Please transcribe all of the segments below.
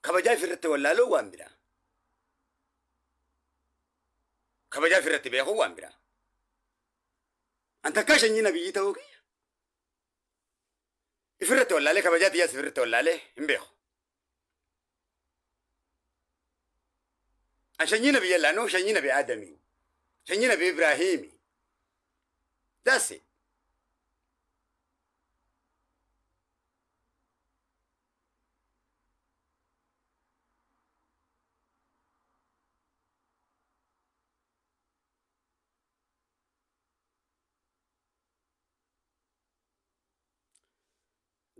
Kabajaa ifirratti wallaaluu waan biraa. Kabajaa ifirratti beekuu waan biraa. An takkaa shanyii nabiyyii ta'uu kiyya. Ifirratti wallaalee kabajaa tiyyaas ifirratti wallaalee hin beeku. An shanyii nabiyya Allah nuu shanyii nabi Aadamii. Shanyii nabi Ibraahiimi. That's it.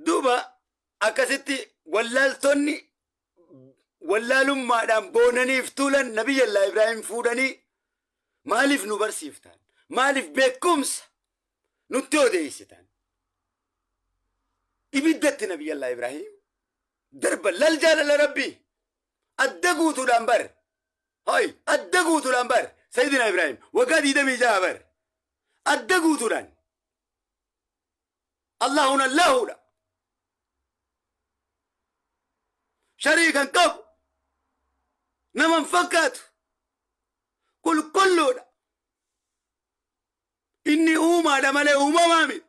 Duuba akkasitti wallaaltonni wallaalummaadhaan boonaniif tuulan Nabiyyallaa Ibraahim fuudhanii maaliif nu barsiiftan? Maaliif beekumsa nutti odeessitan? Ibiddatti Nabiyyallaa Ibraahim darban lal jaalala Rabbii adda guutuudhaan bar. Hoy adda guutuudhaan bar. Sayyidina Ibraahim waggaa 26 bar. Adda guutuudhaan. Allahun Allahuudha. Sharii kan qabu nama hin fakkaatu qulqulluudha. Inni uumaadha malee uumamaa miti.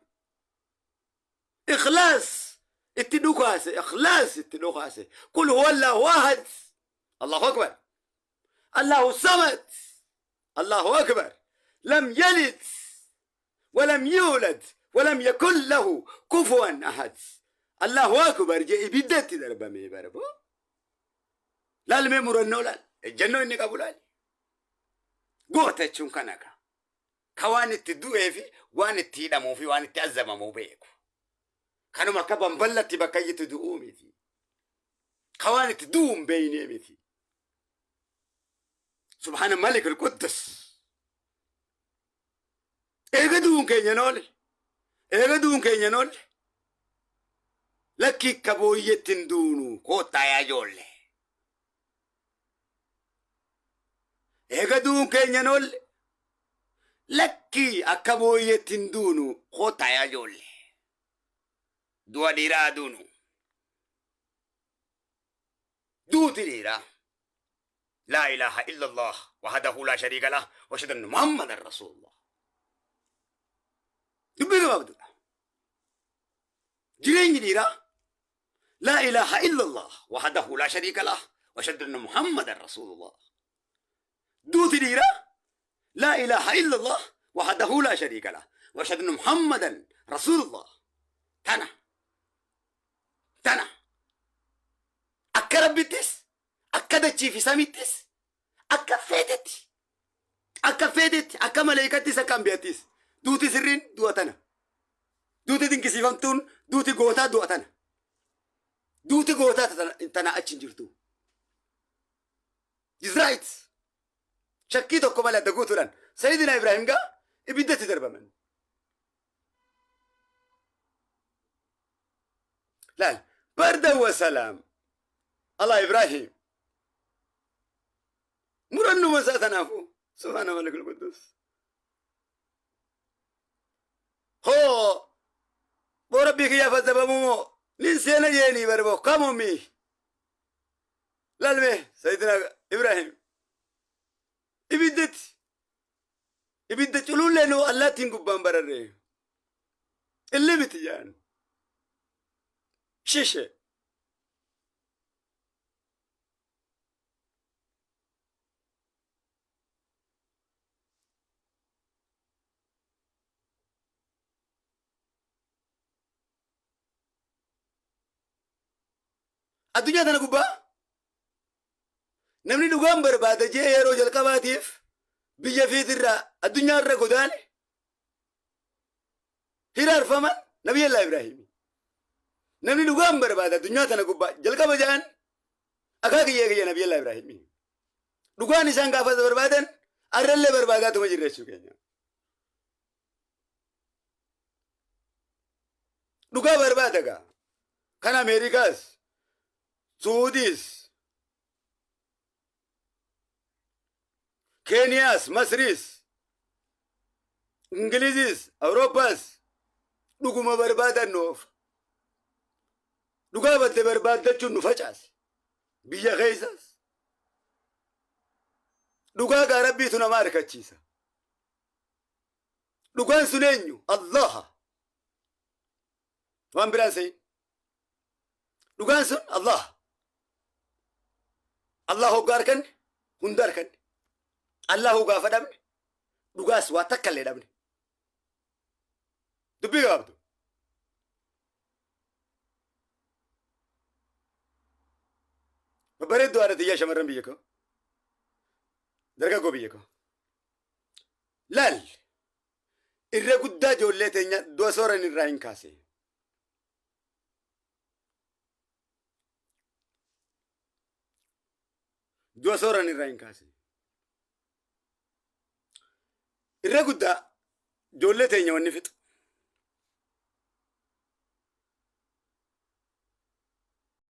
Ikhlaas itti dhukaase ikhlaas itti dhukaase. Qul huwa Allahu ahad. Allahu akbar. Allahu samad. Allahu akbar. Lam yalid walam yuulad walam yakun lahu kufuwan ahad. Allahu akbar jee ibiddatti darbamee barbo. Laal mee murannoo laal. Ejjennoo inni qabu laal. Goota jechuun kana ka. Ka waan itti du'ee fi waan itti hidhamuu fi waan itti azzabamuu beeku. Kanuma akka bamballatti bakka itti du'uu miti. Ka waan itti du'u hin beeynee miti. Subhaana Malik al-Quddus. Eega du'uun keenya hin oolle. Eega du'uun keenya hin oolle. Lakki akka booyyetti hin duunu koottaa yaa ijoollee. Eega du'uun keenya hin oolle. Lakki akka booyyetti hin duunu koottaa yaa ijoollee. Du'a dhiiraa duunu. Duuti dhiiraa. Laa ilaaha illallah wahadahu laa shariika lah wa ashhadu anna Muhammadan rasuulullah. Dubbii gabaabduudha. Jireenyi dhiiraa laa ilaaha illallah wahadahu laa shariika lah wa ashhadu anna Muhammadan rasuulullah. Duuti dhiiraa laa ilaaha illallah wahadahu laa shariika lah wa ashhadu anna Muhammadan rasuulullah. Tana tana akka rabbittis akka dachii fi samiittis akka feetetti akka feetetti akka maleeykattis akka ambiyattis duuti sirriin du'a tana duuti dinqisiifamtuun duuti gootaa du'a tana duuti gootaa tana achi hin jirtu. Is right. Shakkii tokko malee adda guutuudhaan Sayyidina Ibraahim gaa ibiddatti darbaman. Laal barda wa salaam alaa Ibraahim murannuma isaa tanaafu subhaana malikul quddus. Hoo boo rabbii kiyyaaf azabamuu moo nin seena jeenii barboo kamumii lalme Sayyidina Ibraahim ibiddatti Ibidda culuullee nu allaattiin gubbaan bararre. Illi miti jedhan. Shishe. Addunyaa tana gubbaa Namni dhugaan barbaada jee yeroo jalqabaatiif biyya fiitirraa addunyaa irra godaane hiraarfaman Nabiyyallaa Ibraahimi. Namni dhugaan barbaada addunyaa tana gubbaa jalqaba ja'an akaakiyyee kiyya Nabiyyallaa Ibraahimi. Dhugaan isaan gaafa barbaadan arrallee barbaadaatuma jirra jechuu keenya. Dhugaa barbaada gaa. Kan Ameerikaas Suudiis, Keeniyaas, Masriis, Ingiliziis, Awurooppaas dhuguma barbaadan nu oofa. Dhugaa badde barbaaddachuun nu facaase. Biyya keessas dhugaa gaa Rabbiitu nama arkachiisa. Dhugaan sun eenyu? Allaha. Waan biraan se'in. Dhugaan sun Allah. Allah hoggaa arkanne hunda arkanne. Allah hoggaa fadhamne dhugaas waa takka illee dhabne. Dubbii gabaabdu. Babbareedduu haadha tiyyaa shamarran biyya koo. Dargaggoo biyya koo. Laal irra guddaa ijoollee teenya du'a sooran irraa hin kaase. Du'a sooran irraa hin kaase. Irra guddaa ijoollee teenya wanni fixu.